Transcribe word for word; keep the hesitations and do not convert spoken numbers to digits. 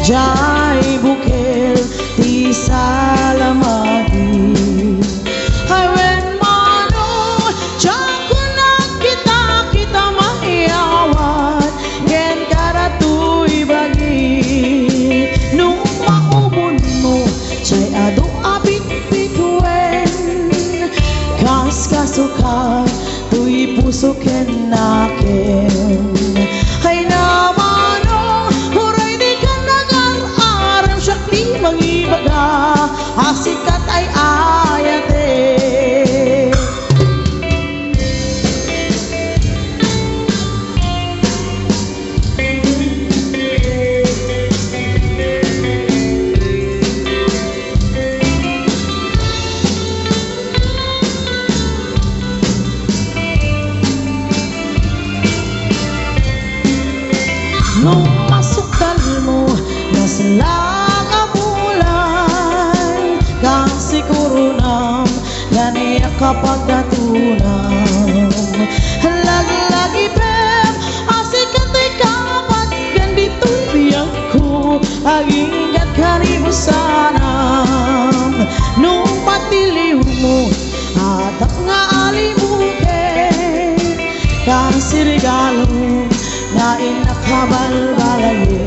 Jay bukel ti salamagi. Ay wen, manong, diak kunak kita, kita mayawat ken kada toy bagi. No maubonmo, jay adu a pitpituen, kas kasukat toy puso ken nakem. Ay na, manong, uray dikan agar-arem, siak ti mangibaga a sikat ay ayatek. No masuktalmo, nasla ka bulan, kas siguronam, kaniak a pagdatonam. Laglagipem a sikat ti kapat ken ditoy biagko, aginggat kanibusanam. No patiliwmo, adda nga alimuken, kas ti regalo nga innak a balbalayen.